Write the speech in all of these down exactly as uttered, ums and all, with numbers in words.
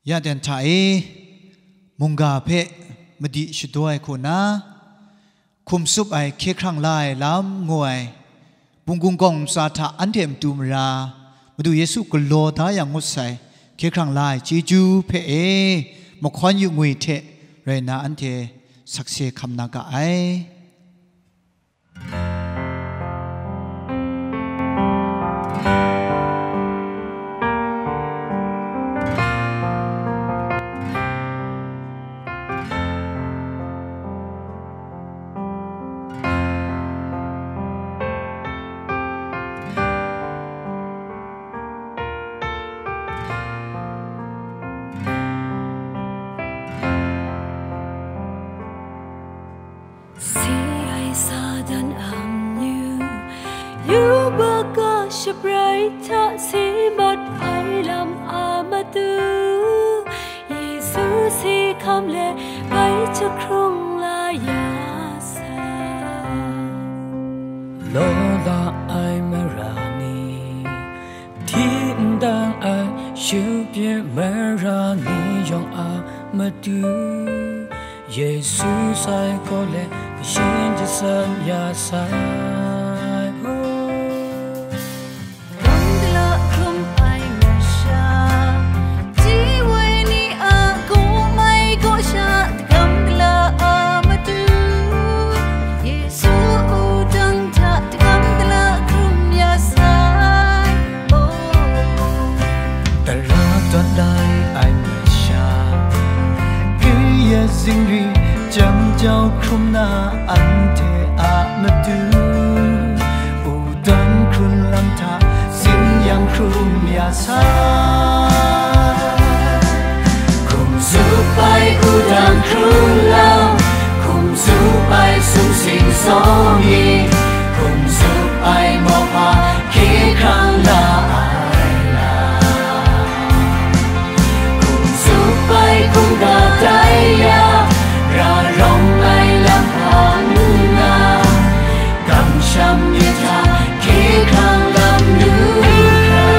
Ya ten hta e, mungga hpe madi shadaw ai hku na, hkum tsup ai hkye hkrang la ai lam ngu ai, Bunggung kawng ntsa hta anhte matu mara, Madu Yesu galaw da yang ngut sai, hkye hkrang la ai chyeju hpe e, mahkawn yu ngwi hte rai nna anhte sakse hkam na ga ai. Si ai Satan amyu, yubak a shabrai hta si mat ai lam a matu, Yesu si hkam let bai jahkrung la ya sai. Law la ai mara ni, hti ndang ai shupyit mara ni yawng a matu, Yesu sai gaw let kashin jasan ya sai. Gam gala hkrum ai masha, ji woi ni a gaw mai gaw sha, gam gala a matu, Yesu wudang hta gam gala hkrum ya sai. Oh. Tara tawn lai ai masha, kaya zingri jam jau hkrum na anhte a matu, wudang hkrun lam hta sin yang hkrum ya sai. Hkum tsup ai wudang hkrun lam, hkum tsup ai sumsing sawmi, hkum tsup ai mawhpa hkye hkrang la ai lam, hkum tsup ai hkungga tai ya, ra rawng ai lam hpang nna, kamsham myit hta hkye hkrang lam lu hkra.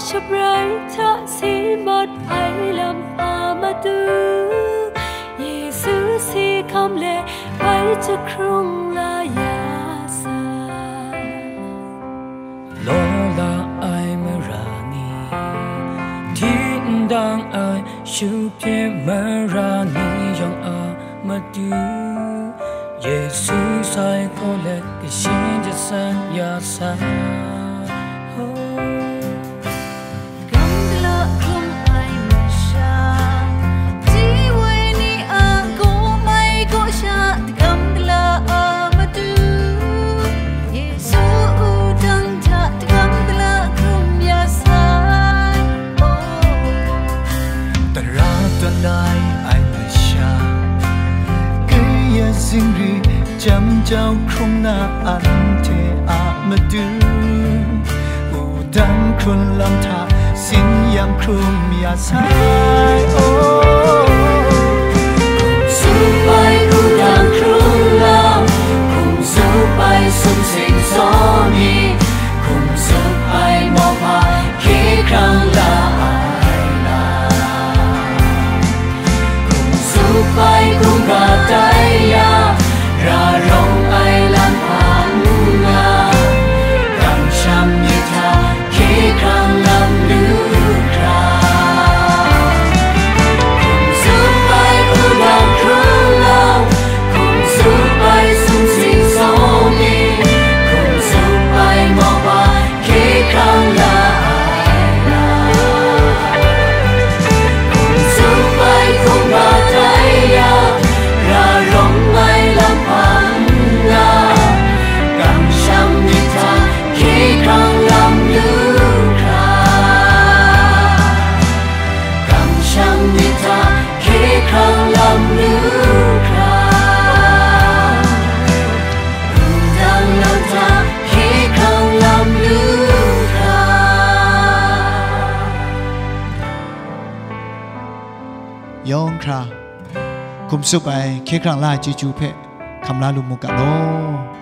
Shabrai hta si mat ai lam a matu, Yesu si hkam let bai jahkrung la ya sai. Law la ai mara ni, hti ndang ai shupyit mara ni yawng a matu, Yesu sai gaw let kashin jasan ya sai. Oh. Gam gala hkrum ai masha, ji woi ni a gaw mai gaw sha, gam gala a matu, Yesu wudang hta gam gala hkrum ya sai. Oh. Tara tawn lai ai masha, kaya zingri jam jau hkrung na anhte a matu, wudang hkrun lam hta sin yang hkrum ya sai. Oh, hkum tsup ai wudang hkrun lam, hkum tsup ai sumsing sawmi, hkum tsup ai mawhpa hkye hkrang la ai lam, hkum tsup ai hkungga tai ya, ra rawng ai lam hpang nna, kamsham myit hta hkye hkrang lam lu hkra. yawng hkra, hkum tsup ai hkye hkrang la ai chyeju hpe hkam la lu mu ga law.